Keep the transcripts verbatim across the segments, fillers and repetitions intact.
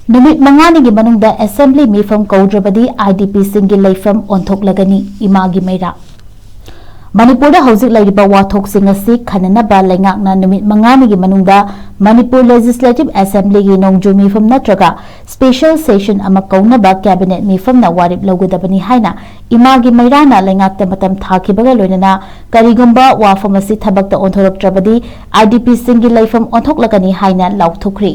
ꯅꯨꯃꯤꯠ ꯃꯉꯥꯅꯤꯒꯤ ꯃꯅꯨꯡꯗ assembly ꯃꯤꯐꯝ ꯀꯧꯗ꯭ꯔꯕꯗꯤ IDPꯁꯤꯡꯒꯤ ꯂꯩꯐꯝ ꯑꯣꯟꯊꯣꯛꯂꯒꯅꯤ, ꯏꯃꯥꯒꯤ ꯃꯩꯔꯥ꯫ ꯃꯅꯤꯄꯨꯔꯗ ꯍꯧꯖꯤꯛ ꯂꯩꯔꯤꯕ ꯋꯥꯊꯣꯛꯁꯤꯡ ꯑꯁꯤ ꯈꯟꯅꯅꯕ ꯂꯩꯉꯥꯛꯅ ꯅꯨꯃꯤꯠ ꯃꯉꯥꯅꯤꯒꯤ ꯃꯅꯨꯡꯗ ꯃꯅꯤꯄꯨꯔ Legislative Assemblyꯒꯤ ꯅꯣꯡꯖꯨ ꯃꯤꯐꯝ ꯅꯠꯇ꯭ꯔꯒ special session ꯑꯃ ꯀꯧꯅꯕ cabinet ꯃꯤꯐꯝꯅ ꯋꯥꯔꯦꯞ ꯂꯧꯒꯗꯕꯅꯤ ꯍꯥꯏꯅ ꯏꯃꯥꯒꯤ ꯃꯩꯔꯥꯅ ꯂꯩꯉꯥꯛꯇ ꯃꯇꯝ ꯊꯥꯈꯤꯕꯒ ꯂꯣꯏꯅꯅ ꯀꯔꯤꯒꯨꯝꯕ ꯋꯥꯐꯝ ꯑꯁꯤ ꯊꯕꯛꯇ ꯑꯣꯟꯊꯣꯔꯛꯇ꯭ꯔꯕꯗꯤ IDPꯁꯤꯡꯒꯤ ꯂꯩꯐꯝ ꯑꯣꯟꯊꯣꯛꯂꯒꯅꯤ ꯍꯥꯏꯅ ꯂꯥꯎꯊꯣꯛꯈ꯭ꯔꯤ꯫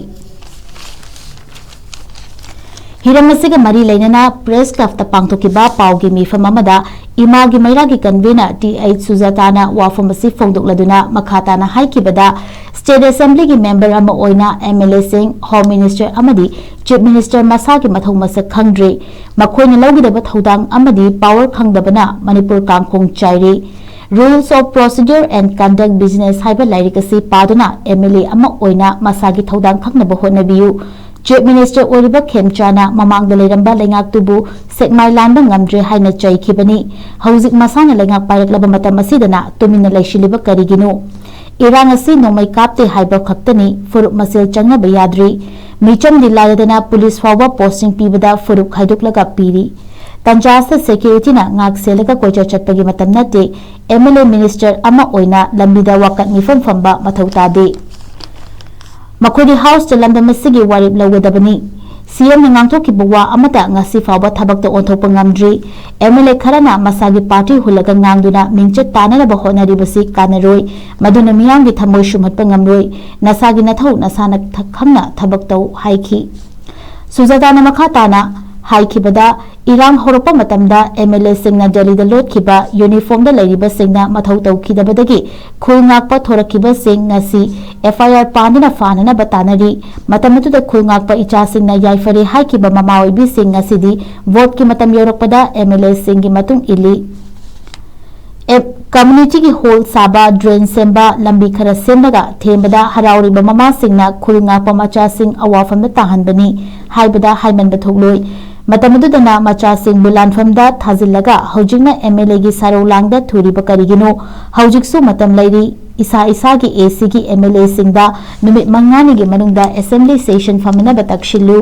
ꯍꯤꯔꯝ ꯑꯁꯤꯒ ꯃꯔꯤ ꯂꯩꯅꯅ Press Clubꯇ ꯄꯥꯡꯊꯣꯛꯈꯤꯕ ꯄꯥꯎꯒꯤ ꯃꯤꯐꯝ ꯑꯃꯗ ꯏꯃꯥꯒꯤ ꯃꯩꯔꯥꯒꯤ convener Th ꯁꯨꯖꯥꯇꯥꯅ ꯋꯥꯐꯝ ꯑꯁꯤ ꯐꯣꯡꯗꯣꯛꯂꯗꯨꯅ ꯃꯈꯥ ꯇꯥꯅ ꯍꯥꯏꯈꯤꯕꯗ, State Assemblyꯒꯤ member ꯑꯃ ꯑꯣꯏꯅ MLAꯁꯤꯡ, Home Minister ꯑꯃꯗꯤ Chief Minister ꯃꯁꯥꯒꯤ ꯃꯊꯧ ꯃꯁꯛ ꯈꯪꯗ꯭ꯔꯤ꯫ ꯃꯈꯣꯏꯅ ꯂꯧꯒꯗꯕ ꯊꯧꯗꯥꯡ ꯑꯃꯗꯤ power ꯈꯪꯗꯕꯅ Manipur ꯀꯥꯡꯈꯣꯡ ꯆꯥꯏꯔꯤ꯫ Rules of Procedure and Conduct Business ꯍꯥꯏꯕ ꯂꯥꯏꯔꯤꯛ ꯑꯁꯤ ꯄꯥꯗꯨꯅ MLA ꯑꯃ ꯑꯣꯏꯅ ꯃꯁꯥꯒꯤ ꯊꯧꯗꯥꯡ ꯈꯪꯅꯕ ꯍꯣꯠꯅꯕꯤꯌꯨ꯫ Chief Minister ꯑꯣꯏꯔꯤꯕ ꯈꯦꯝꯆꯥꯅ ꯃꯃꯥꯡꯗ ꯂꯩꯔꯝꯕ ꯂꯩꯉꯥꯛꯇꯨꯕꯨ ꯁꯦꯛꯃꯥꯏ ꯂꯥꯟꯕ ꯉꯝꯗ꯭ꯔꯦ ꯍꯥꯏꯅ ꯆꯩꯈꯤꯕꯅꯤ꯫ ꯍꯧꯖꯤꯛ ꯃꯁꯥꯅ ꯂꯩꯉꯥꯛ ꯄꯥꯏꯔꯛꯂꯕ ꯃꯇꯝ ꯑꯁꯤꯗꯅ ꯇꯨꯃꯤꯟꯅ ꯂꯩꯁꯤꯜꯂꯤꯕ ꯀꯔꯤꯒꯤꯅꯣ? ꯏꯔꯥꯡ ꯑꯁꯤ ꯅꯣꯡꯃꯩ ꯀꯥꯞꯇꯦ ꯍꯥꯏꯕ ꯈꯛꯇꯅꯤ, ꯐꯨꯔꯨꯞ ꯃꯁꯦꯜ ꯆꯪꯅꯕ ꯌꯥꯗ꯭ꯔꯤ꯫ ꯃꯤꯆꯝꯗꯤ ꯂꯥꯏꯔꯗꯅ police ꯐꯥꯎꯕ posting ꯄꯤꯕꯗ ꯐꯨꯔꯨꯞ ꯈꯥꯏꯗꯣꯛꯂꯒ ꯄꯤꯔꯤ꯫ ꯇꯟꯖꯥ ꯑꯁꯤꯗ securityꯅ ꯉꯥꯛ ꯁꯦꯜꯂꯒ ꯀꯣꯏꯆꯠ ꯆꯠꯄꯒꯤ ꯃꯇꯝ ꯅꯠꯇꯦ꯫ MLA minister ꯑꯃ ꯑꯣꯏꯅ ꯂꯝꯕꯤꯗ ꯋꯥꯀꯠ ꯃꯤꯐꯝ ꯐꯝꯕ ꯃꯊꯧ ꯇꯥꯗꯦ꯫ ꯃꯈꯣꯏꯗꯤ Houseꯇ ꯂꯝꯗꯝ ꯑꯁꯤꯒꯤ ꯋꯥꯔꯦꯞ ꯂꯧꯒꯗꯕꯅꯤ꯫ CMꯅ ꯉꯥꯡꯊꯣꯛꯈꯤꯕ ꯋꯥ ꯑꯃꯠꯇ ꯉꯁꯤ ꯐꯥꯎꯕ ꯊꯕꯛꯇ ꯑꯣꯟꯊꯣꯛꯄ ꯉꯝꯗ꯭ꯔꯤ꯫ MLA ꯈꯔꯅ ꯃꯁꯥꯒꯤ party ꯍꯨꯜꯂꯒ ꯉꯥꯡꯗꯨꯅ ꯃꯤꯡꯆꯠ ꯇꯥꯅꯅꯕ ꯍꯣꯠꯅꯔꯤꯕꯁꯤ ꯀꯥꯟꯅꯔꯣꯏ꯫ ꯃꯗꯨꯅ ꯃꯤꯌꯥꯝꯒꯤ ꯊꯃꯣꯏ ꯁꯨꯝꯍꯠꯄ ꯉꯝꯂꯣꯏ꯫ ꯅꯁꯥꯒꯤ ꯅꯊꯧ ꯅꯁꯥꯅ ꯊ-, ꯈꯪꯅ ꯊꯕꯛ ꯇꯧ ꯍꯥꯏꯈꯤ꯫ ꯁꯨꯖꯥꯇꯥꯅ ꯃꯈꯥ ꯇꯥꯅ ꯍꯥꯏꯈꯤꯕꯗ, ꯏꯔꯥꯡ ꯍꯧꯔꯛꯄ ꯃꯇꯝꯗ MLAꯁꯤꯡꯅ ꯗꯦꯜꯂꯤꯗ ꯂꯣꯠꯈꯤꯕ uniformꯗ ꯂꯩꯔꯤꯕꯁꯤꯡꯅ ꯃꯊꯧ ꯇꯧꯈꯤꯗꯕꯗꯒꯤ ꯈꯨꯜ ꯉꯥꯛꯄ ꯊꯣꯔꯛꯈꯤꯕꯁꯤꯡ ꯉꯁꯤ FIR ꯄꯥꯟꯗꯨꯅ ꯐꯥꯅꯅꯕ ꯇꯥꯟꯅꯔꯤ꯫ ꯃꯇꯝ ꯑꯗꯨꯗ ꯈꯨꯜ ꯉꯥꯛꯄ ꯏꯆꯥꯁꯤꯡꯅ ꯌꯥꯏꯐꯔꯦ ꯍꯥꯏꯈꯤꯕ ꯃꯃꯥ ꯑꯣꯏꯕꯤꯁꯤꯡ ꯉꯁꯤꯗꯤ voteꯀꯤ ꯃꯇꯝ ꯌꯧꯔꯛꯄꯗ MLAꯁꯤꯡꯒꯤ ꯃꯇꯨꯡ ꯏꯜꯂꯤ꯫ ꯑꯦꯞ-, communityꯒꯤ hall ꯁꯥꯕ, drain ꯁꯦꯝꯕ, ꯂꯝꯕꯤ ꯈꯔ ꯁꯦꯝꯂꯒ ꯊꯦꯝꯕꯗ ꯍꯔꯥꯎꯔꯤꯕ ꯃꯃꯥꯁꯤꯡꯅ ꯈꯨꯜ ꯉꯥꯛꯄ ꯃꯆꯥꯁꯤꯡ ꯑꯋꯥꯐꯝꯗ ꯇꯥꯍꯟꯕꯅꯤ ꯍꯥꯏꯕꯗ ꯍꯥꯏꯃꯟꯕ ꯊꯣꯛꯂꯣꯏ꯫ ꯃꯇꯝ ꯑꯗꯨꯗꯅ ꯃꯆꯥꯁꯤꯡꯕꯨ ꯂꯥꯟꯐꯝꯗ ꯊꯥꯖꯤꯜꯂꯒ ꯍꯧꯖꯤꯛꯅ MLAꯒꯤ ꯁꯥꯔꯧ ꯂꯥꯡꯗ ꯊꯨꯔꯤꯕ ꯀꯔꯤꯒꯤꯅꯣ? ꯍꯧꯖꯤꯛꯁꯨ ꯃꯇꯝ ꯂꯩꯔꯤ꯫ ꯏꯁꯥ ꯏꯁꯥꯒꯤ ACꯒꯤ MLAꯁꯤꯡꯗ ꯅꯨꯃꯤꯠ ꯃꯉꯥꯅꯤꯒꯤ ꯃꯅꯨꯡꯗ assembly session ꯐꯝꯃꯤꯟꯅꯕ ꯇꯛꯁꯤꯜꯂꯨ꯫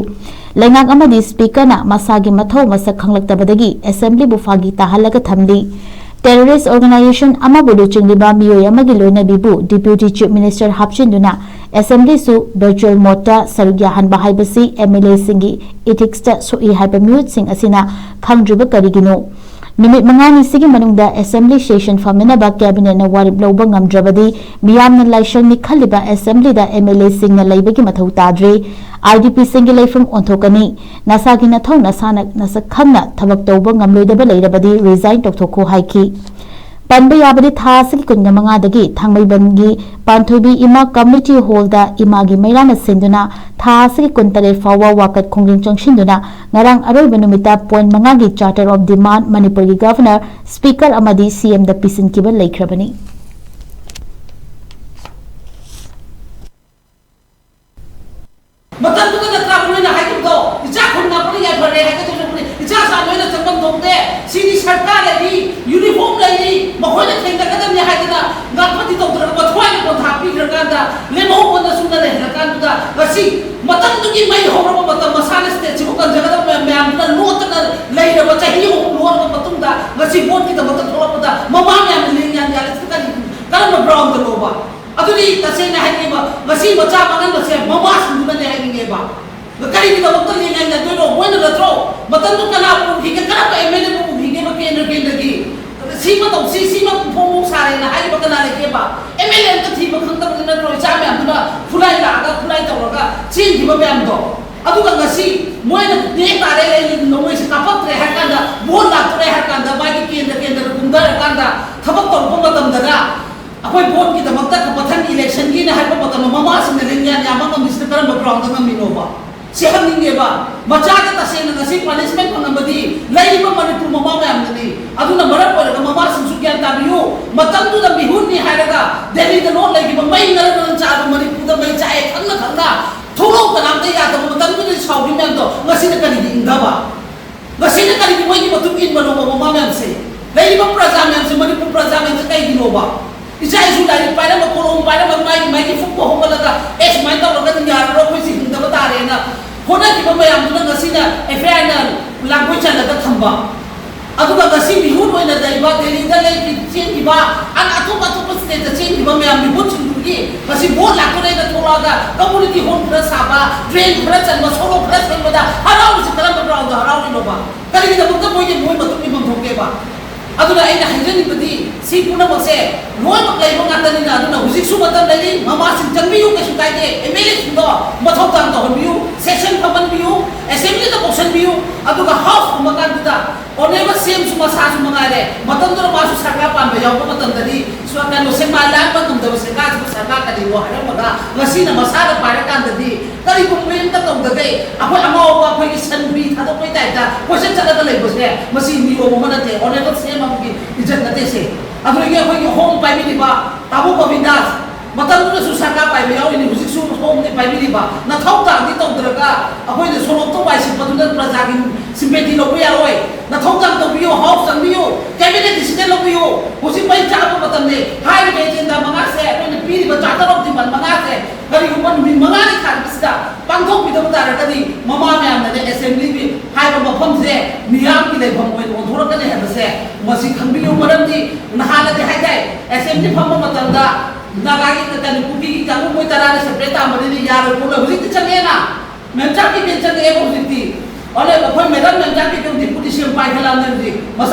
ꯂꯩꯉꯥꯛ ꯑꯃꯗꯤ speakerꯅ ꯃꯁꯥꯒꯤ ꯃꯊꯧ ꯃꯁꯛ ꯈꯪꯂꯛꯇꯕꯗꯒꯤ assemblyꯕꯨ ꯐꯥꯒꯤ ꯇꯥꯍꯜꯂꯒ ꯊꯝꯂꯤ꯫ Terrorist organisation ꯑꯃꯕꯨ ꯂꯨꯆꯤꯡꯂꯤꯕ ꯃꯤꯑꯣꯏ ꯑꯃꯒꯤ ꯂꯣꯏꯅꯕꯤꯕꯨ Deputy Chief Minister ꯍꯥꯞꯆꯤꯟꯗꯨꯅ assemblyꯁꯨ virtual modeꯇ ꯁꯔꯨꯛ ꯌꯥꯍꯟꯕ ꯍꯥꯏꯕꯁꯤ MLAꯁꯤꯡꯒꯤ ethicsꯇ ꯁꯣꯛꯏ ꯍꯥꯏꯕ ꯃꯤꯍꯨꯠꯁꯤꯡ ꯑꯁꯤꯅ ꯈꯪꯗ꯭ꯔꯤꯕ ꯀꯔꯤꯒꯤꯅꯣ? ꯅꯨꯃꯤꯠ ꯃꯉꯥꯅꯤꯁꯤꯒꯤ ꯃꯅꯨꯡꯗ assembly session ꯐꯝꯃꯤꯟꯅꯕ cabinetꯅ ꯋꯥꯔꯦꯞ ꯂꯧꯕ ꯉꯝꯗ꯭ꯔꯕꯗꯤ ꯃꯤꯌꯥꯝꯅ ꯂꯥꯏꯁꯪꯅꯤ ꯈꯜꯂꯤꯕ assemblyꯗ MLAꯁꯤꯡꯅ ꯂꯩꯕꯒꯤ ꯃꯊꯧ ꯇꯥꯗ꯭ꯔꯦ꯫ IDPꯁꯤꯡꯒꯤ ꯂꯩꯐꯝ ꯑꯣꯟꯊꯣꯛꯀꯅꯤ꯫ ꯅꯁꯥꯒꯤ ꯅꯊꯧ ꯅꯁꯥꯅ ꯅꯁꯛ ꯈꯪꯅ ꯊꯕꯛ ꯇꯧꯕ ꯉꯝꯂꯣꯏꯗꯕ ꯂꯩꯔꯕꯗꯤ resign ꯇꯧꯊꯣꯛꯈꯣ ꯍꯥꯏꯈꯤ꯫ ꯄꯟꯕ ꯌꯥꯕꯗꯤ ꯊꯥ ꯑꯁꯤꯒꯤ ꯀꯨꯟꯒ ꯃꯉꯥꯗꯒꯤ ꯊꯥꯡꯃꯩꯕꯟꯒꯤ ꯄꯥꯟꯊꯣꯏꯕꯤ ꯏꯃꯥ community hallꯗ ꯏꯃꯥꯒꯤ ꯃꯩꯔꯥꯅ ꯁꯦꯟꯗꯨꯅ ꯊꯥ ꯑꯁꯤꯒꯤ ꯀꯨꯟꯇꯔꯦꯠ ꯐꯥꯎꯕ ꯋꯥꯀꯠ ꯈꯣꯡꯖꯪ ꯆꯪꯁꯤꯟꯗꯨꯅ ꯉꯔꯥꯡ ꯑꯔꯣꯏꯕ ꯅꯨꯃꯤꯠꯇ point ꯃꯉꯥꯒꯤ Charter of Demand ꯃꯅꯤꯄꯨꯔꯒꯤ Governor, Speaker ꯑꯃꯗꯤ CMꯗ ꯄꯤꯁꯤꯟꯈꯤꯕ ꯂꯩꯈ꯭ꯔꯕꯅꯤ꯫ ꯃꯇꯝꯗꯨꯗ ꯅꯠꯇ꯭ꯔꯥ ꯃꯣꯏꯅ ꯍꯥꯏꯈꯤꯕꯗꯣ, "ꯏꯆꯥ ꯈꯨꯟ ꯉꯥꯛꯄꯅ ꯌꯥꯏꯐꯔꯦ" ꯍꯥꯏꯒꯗꯧꯔꯤꯕꯅꯤ꯫ ꯏꯆꯥ ꯆꯥ ꯂꯣꯏꯅ ꯆꯪꯐꯝ ꯊꯣꯛꯇꯦ꯫ ꯁꯤꯗꯤ ꯁꯔꯀꯥꯔ ꯂꯩꯔꯤ, uniform ꯂꯩꯔꯤ, ꯃꯈꯣꯏꯅ ꯊꯦꯡꯅꯒꯗꯕꯅꯤ ꯍꯥꯏꯗꯅ ꯉꯥꯛꯄꯗꯤ ꯇꯧꯗ꯭ꯔꯒ ꯃꯊ꯭ꯋꯥꯏꯅ ꯄꯣꯟꯊꯥ ꯄꯤꯈ꯭ꯔꯀꯥꯟꯗ, ꯂꯦꯝꯍꯧꯕꯅ ꯁꯨꯝꯅ ꯂꯩꯍꯜꯂꯀꯥꯟꯗꯨꯗ ꯉꯁꯤ ꯃꯇꯝꯗꯨꯒꯤ ꯃꯩ ꯍꯧꯔꯕ ꯃꯇꯝ, ꯃꯁꯥꯅ stateꯁꯤꯕꯨ ꯀꯟꯖꯒꯗꯕ ꯃꯌꯥꯝ, ꯃꯌꯥꯝꯗꯨꯅ ꯂꯣꯠꯇꯅ ꯂꯩꯔꯕ ꯆꯍꯤ ꯑꯍꯨꯝ ꯂꯣꯠꯂꯕ ꯃꯇꯨꯡꯗ ꯉꯁꯤ voteꯀꯤꯗꯃꯛꯇ ꯊꯣꯛꯂꯛꯄꯗ ꯃꯃꯥ ꯃꯌꯥꯝꯅ ꯂꯦꯡ ꯌꯥꯟ ꯌꯥꯜꯂꯤꯁꯤꯅ ꯀꯔꯤ, ꯀꯔꯝꯕ groundꯗꯅꯣꯕ? ꯑꯗꯨꯗꯤ ꯇꯁꯦꯡꯅ ꯍꯥꯏꯅꯤꯡꯕ, ꯉꯁꯤ ꯃꯆꯥ ꯃꯥꯡꯍꯟꯕꯁꯦ ꯃꯃꯥꯁꯤꯡꯗꯨꯅꯅꯦ ꯍꯥꯏꯅꯤꯡꯉꯦꯕ꯫ ꯀꯔꯤꯒꯤꯗꯃꯛꯇ ꯂꯦꯡ ꯌꯥꯟ ꯌꯥꯟꯗꯣꯏꯅꯣ? ꯃꯣꯏꯅ ꯅꯠꯇ꯭ꯔꯣ ꯃꯇꯝꯗꯨ ꯀꯅꯥꯕꯨ ꯎꯈꯤꯒꯦ, ꯀꯔꯝꯕ MLAꯕꯨ ꯎꯈꯤꯒꯦꯕ ꯀꯦꯟꯗ꯭ꯔ ꯀꯦꯟꯗ꯭ꯔꯒꯤ? ꯁꯤꯃ ꯇꯧꯁꯤ, ꯁꯤꯃ ꯐꯣꯡ ꯐꯣꯡ ꯁꯥꯔꯦꯅ ꯍꯥꯏꯔꯤꯕ ꯀꯅꯥ ꯂꯩꯒꯦꯕ? MLA ꯑꯝꯇ ꯊꯤꯕ ꯈꯪꯗꯕꯗꯤ ꯅꯠꯇ꯭ꯔꯣ ꯏꯆꯥ ꯃꯌꯥꯝꯗꯨꯅ ꯈꯨꯠꯂꯥꯏ ꯂꯥꯛꯑꯒ ꯈꯨꯠꯂꯥꯏ ꯇꯧꯔꯒ ꯆꯦꯟꯈꯤꯕ ꯃꯌꯥꯝꯗꯣ? ꯑꯗꯨꯒ ꯉꯁꯤ ꯃꯣꯏꯅ ꯅꯦꯛ ꯇꯥꯔꯦ, ꯂꯩ, ꯅꯣꯡꯃꯩꯁꯦ ꯀꯥꯞꯄꯛꯇ꯭ꯔꯦ ꯍꯥꯏꯔ ꯀꯥꯟꯗ, vote ꯂꯥꯛꯇ꯭ꯔꯦ ꯍꯥꯏꯔ ꯀꯥꯟꯗ, ꯃꯥꯒꯤ ꯀꯦꯟꯗ꯭ꯔ ꯀꯦꯟꯗ꯭ꯔꯗ ꯀꯨꯝꯊꯔꯀꯥꯟꯗ ꯊꯕꯛ ꯇꯧꯔꯛꯄ ꯃꯇꯝꯗꯅ ꯑꯩꯈꯣꯏ voteꯀꯤꯗꯃꯛꯇ ꯃꯊꯪ electionꯒꯤꯅ ꯍꯥꯏꯕ ꯃꯇꯝꯗ ꯃꯃꯥꯁꯤꯡꯅ ꯂꯦꯡ ꯌꯥꯟ ꯌꯥꯟꯕ ꯉꯝꯃꯤꯁꯤꯅ ꯀꯔꯝꯕ groundꯗ ꯉꯝꯃꯤꯅꯣꯕ? ꯁꯤ ꯍꯪꯅꯤꯡꯉꯦꯕ꯫ ꯃꯆꯥꯗ ꯇꯁꯦꯡꯅ ꯉꯁꯤ punishment ꯐꯪꯉꯝꯕꯗꯤ ꯂꯩꯔꯤꯕ ꯃꯅꯤꯄꯨꯔ ꯃꯃꯥ ꯃꯌꯥꯝꯗꯅꯤ꯫ ꯑꯗꯨꯅ ꯃꯔꯝ ꯑꯣꯏꯔꯒ ꯃꯃꯥꯁꯤꯡꯁꯨ ꯒ꯭ꯌꯥꯟ ꯇꯥꯕꯤꯌꯨ꯫ ꯃꯇꯝꯗꯨꯗ ꯃꯤꯍꯨꯠꯅꯤ ꯍꯥꯏꯔꯒ ꯗꯦꯜꯂꯤꯗ ꯂꯣꯠ ꯂꯩꯈꯤꯕ, ꯃꯩ ꯉꯔꯪ ꯉꯔꯪ ꯆꯥꯛꯑꯒ ꯃꯅꯤꯄꯨꯔꯗ ꯃꯩ ꯆꯥꯛꯑꯦ ꯈꯪꯅ ꯈꯪꯅ ꯊꯣꯛꯂꯛꯑꯣ ꯀꯅꯥꯝꯇ ꯌꯥꯗꯕ ꯃꯇꯝꯗꯨꯗ ꯁꯥꯎꯈꯤꯕ ꯃꯌꯥꯝꯗꯣ ꯉꯁꯤꯅ ꯀꯔꯤꯒꯤ ꯏꯪꯊꯕ? ꯇꯧꯕ꯫ ꯏꯆꯥ ꯏꯁꯨ ꯂꯥꯏꯔꯤꯛ ꯄꯥꯏꯔꯝꯕ, ꯀꯣꯂꯣꯝ ꯄꯥꯏꯔꯝꯕ, ꯃꯥꯒꯤ ꯃꯥꯒꯤ ꯐꯨꯛꯄ ꯍꯧꯒꯠꯂꯒ, "ꯑꯦ, ꯁꯨꯃꯥꯏꯅ ꯇꯧꯔꯒꯗꯤ ꯌꯥꯔꯔꯣꯏ, ꯑꯩꯈꯣꯏꯁꯤ ꯍꯤꯡꯗꯕ ꯇꯥꯔꯦꯅ" ꯍꯣꯠꯅꯈꯤꯕ ꯃꯌꯥꯝꯗꯨꯅ ꯉꯁꯤꯅ ꯑꯦꯐ ꯑꯥꯏ ꯑꯥꯔꯅ ꯂꯥꯡꯒꯣꯏ ꯆꯜꯂꯒ ꯊꯝꯕ꯫ ꯑꯗꯨꯒ ꯉꯁꯤ ꯃꯤꯍꯨꯠ ꯑꯣꯏꯅ ꯂꯩꯕ, ꯗꯦꯜꯂꯤꯗ ꯂꯩꯈꯤ-, ꯆꯦꯟꯈꯤꯕ, ꯑ-, ꯑꯇꯣꯞ ꯑꯇꯣꯞꯄ ꯁ꯭ꯇꯦꯠꯇ ꯆꯦꯟꯈꯤꯕ ꯃꯌꯥꯝ ꯃꯤꯍꯨꯠꯁꯤꯡꯗꯨꯒꯤ ꯉꯁꯤ ꯚꯣꯠ ꯂꯥꯛꯇꯣꯔꯦꯅ ꯊꯣꯛꯂꯛꯑꯒ ꯀꯝꯃꯨꯅꯤꯇꯤ ꯍꯣꯜ ꯈꯔ ꯁꯥꯕ, ꯗ꯭ꯔꯦꯟ ꯈꯔ ꯆꯟꯕ, ꯁꯣꯔꯣꯛ ꯈꯔ ꯁꯦꯝꯕꯗ ꯍꯔꯥꯎꯔꯤꯁꯤ ꯀꯔꯝꯕ ꯒ꯭ꯔꯥꯎꯟꯗ ꯍꯔꯥꯎꯔꯤꯅꯣꯕ? ꯀꯔꯤꯒꯤꯗꯃꯛꯇ ꯃꯣꯏꯒꯤ ꯃꯣꯏ ꯃꯇꯨꯡ ꯏꯐꯝ ꯊꯣꯛꯇꯦꯕ? ꯑꯗꯨꯅ ꯑꯩꯅ ꯍꯥꯏꯖꯅꯤꯡꯕꯗꯤ, ꯁꯤ ꯄꯨꯝꯅꯃꯛꯁꯦ ꯂꯣꯏꯅꯃꯛ ꯂꯩꯕ ꯉꯥꯛꯇꯅꯤꯅ, ꯑꯗꯨꯅ ꯍꯧꯖꯤꯛꯁꯨ ꯃꯇꯝ ꯂꯩꯔꯤ, ꯃꯃꯥꯁꯤꯡ ꯆꯪꯕꯤꯌꯨ, ꯀꯩꯁꯨ ꯀꯥꯏꯗꯦ, ꯑꯦꯝ ꯑꯦꯜ ꯑꯦꯁꯤꯡꯗꯣ ꯃꯊꯧ ꯇꯥꯡ ꯇꯧꯍꯟꯕꯤꯌꯨ, ꯁꯦꯁꯟ ꯐꯝꯍꯟꯕꯤꯌꯨ, ꯑꯦꯁꯦꯝꯕ꯭ꯂꯤꯗ ꯀꯧꯁꯟꯕꯤꯌꯨ, ꯑꯗꯨꯒ ꯍꯥꯎꯁ ꯀꯨꯝꯕ ꯀꯥꯟꯗꯨꯗ ꯑꯣꯅꯦꯕꯜ ꯁꯤ ꯑꯦꯝꯁꯨ ꯃꯁꯥꯁꯨ ꯃꯉꯥꯏꯔꯦ, ꯃꯇꯝꯗꯨꯗ ꯃꯥꯁꯨ ꯁꯔꯀꯥꯔ ꯄꯥꯟꯕ ꯌꯥꯎꯕ ꯃꯇꯝꯗꯗꯤ ꯁꯨ-, ꯀꯩꯅꯣ, ꯁꯦꯛꯃꯥꯏ ꯂꯥꯟꯕ ꯉꯝꯗꯕ ꯁꯔꯀꯥꯔꯁꯤꯕꯨ ꯁꯔꯀꯥꯔ ꯀꯔꯤꯅꯣ ꯍꯥꯏꯔꯝꯃꯒ, ꯉꯁꯤꯅ ꯃꯁꯥꯗ ꯄꯥꯏꯔꯀꯥꯟꯗꯗꯤ ꯀꯔꯤꯒꯨꯝꯕ ꯑꯝꯇ ꯇꯧꯗꯈꯩ ꯑꯩꯈꯣꯏ ꯑꯉꯥꯎꯕ ꯑꯩꯈꯣꯏꯒꯤ ꯁꯟ ꯍꯨꯏ ꯊꯥꯗꯣꯛꯄꯩ ꯇꯥꯏꯞꯇ ꯀꯣꯏꯆꯠ ꯆꯠꯂꯒ ꯂꯩꯕꯁꯦ, ꯃꯁꯤ ꯅꯤꯌꯣꯝ ꯑꯃ ꯅꯠꯇꯦ, ꯑꯣꯅꯦꯕꯜ ꯁꯤ ꯑꯦꯝ ꯑꯃꯒꯤ ꯏꯖꯠ ꯅꯠꯇꯦ ꯁꯦ꯫ ꯑꯗꯨꯗꯒꯤ ꯑꯩꯈꯣꯏꯒꯤ ꯍꯣꯝ ꯄꯥꯏꯕꯤꯔꯤꯕ ꯇꯥꯃꯣ ꯒꯣꯕꯤꯟꯗꯥꯁ, ꯃꯇꯝꯗꯨꯗꯁꯨ ꯁꯔꯀꯥꯔ ꯄꯥꯏꯕ ꯌꯥꯎꯔꯤꯅꯤ, ꯍꯧꯖꯤꯛꯁꯨ ꯍꯣꯝꯗꯤ ꯄꯥꯏꯕꯤꯔꯤꯕ, ꯅꯊꯧ ꯇꯥꯡꯗꯤ ꯇꯧꯗ꯭ꯔꯒ ꯑꯩꯈꯣꯏꯅ ꯁꯣꯔꯣꯛꯇ ꯋꯥꯏ ꯁꯤꯠꯄꯗꯨꯅ ꯄ꯭ꯔꯖꯥꯒꯤ ꯁꯤꯝꯄꯦꯊꯤ ꯂꯧꯕ ꯌꯥꯔꯣꯏ꯫ ꯅꯊꯧ ꯇꯥꯡ ꯇꯧꯕꯤꯌꯨ, ꯍꯥꯎꯁ ꯆꯪꯕꯤꯌꯨ, ꯀꯦꯕꯤꯅꯦꯠ ꯗꯤꯁꯤꯖꯟ ꯂꯧꯕꯤꯌꯨ꯫ ꯍꯧꯖꯤꯛ ꯃꯩ ꯆꯥꯛꯄ ꯃꯇꯝꯅꯤ꯫ ꯍꯥꯏꯔꯤꯕ ꯑꯦꯖꯦꯟꯗꯥ ꯃꯉꯥꯁꯦ, ꯑꯩꯈꯣꯏꯅ ꯄꯤꯔꯤꯕ ꯆꯥꯔꯇꯔ ꯑꯣꯐ ꯗꯤꯃꯥꯟ ꯃꯉꯥꯁꯦ ꯀꯔꯤꯒꯨꯝꯕ ꯅꯨꯃꯤꯠ ꯃꯉꯥꯅꯤ ꯊꯥꯔꯛꯄꯁꯤꯗ ꯄꯥꯡꯊꯣꯛꯄꯤꯗꯕ ꯇꯥꯔꯒꯗꯤ ꯃꯃꯥ ꯃꯌꯥꯝꯅꯅꯦ ꯑꯦꯁꯦꯝꯕ꯭ꯂꯤꯒꯤ ꯍꯥꯏꯕ ꯃꯐꯝꯁꯦ ꯃꯤꯌꯥꯝꯒꯤ ꯂꯩꯐꯝ ꯑꯣꯏꯅ ꯑꯣꯟꯊꯣꯔꯛꯀꯅꯤ ꯍꯥꯏꯕꯁꯦ ꯃꯁꯤ ꯈꯪꯕꯤꯌꯨ꯫ ꯃꯔꯝꯗꯤ ꯅꯍꯥꯟꯅꯗꯤ ꯍꯥꯏꯇꯥꯏ, ꯑꯦꯁꯦꯝꯕ꯭ꯂꯤ ꯐꯝꯕ ꯃꯇꯝꯗ ꯅꯥꯒꯥꯒꯤ ꯀꯩꯅꯣ ꯀꯨꯀꯤꯒꯤ ꯀꯥꯡꯕꯨ ꯃꯣꯏ ꯇꯔꯥꯅ ꯁꯦꯄꯔꯦꯠ ꯇꯥꯕꯅꯤꯅ ꯌꯥꯔꯣꯏ ꯈꯣꯠꯂꯣꯏ꯫ ꯍꯧꯖꯤꯛꯇꯤ ꯆꯪꯉꯛꯑꯦꯅ, ꯃꯦꯝꯆꯥ ꯀꯤꯄꯦꯟ ꯆꯪꯉꯛꯑꯦꯕ ꯍꯧꯖꯤꯛꯇꯤ꯫ ꯑꯗꯨꯅ ꯑꯩꯈꯣꯏ ꯃꯦꯗꯥꯝ ꯃꯦꯝꯆꯥ ꯀꯤꯄꯦꯟ ꯗꯤꯄꯨꯇꯤ ꯁꯤ ꯑꯦꯝ ꯄꯥꯏꯈꯠꯂꯛꯑꯕꯅꯦ ꯍꯧꯖꯤꯛ꯫ ꯃꯁꯥ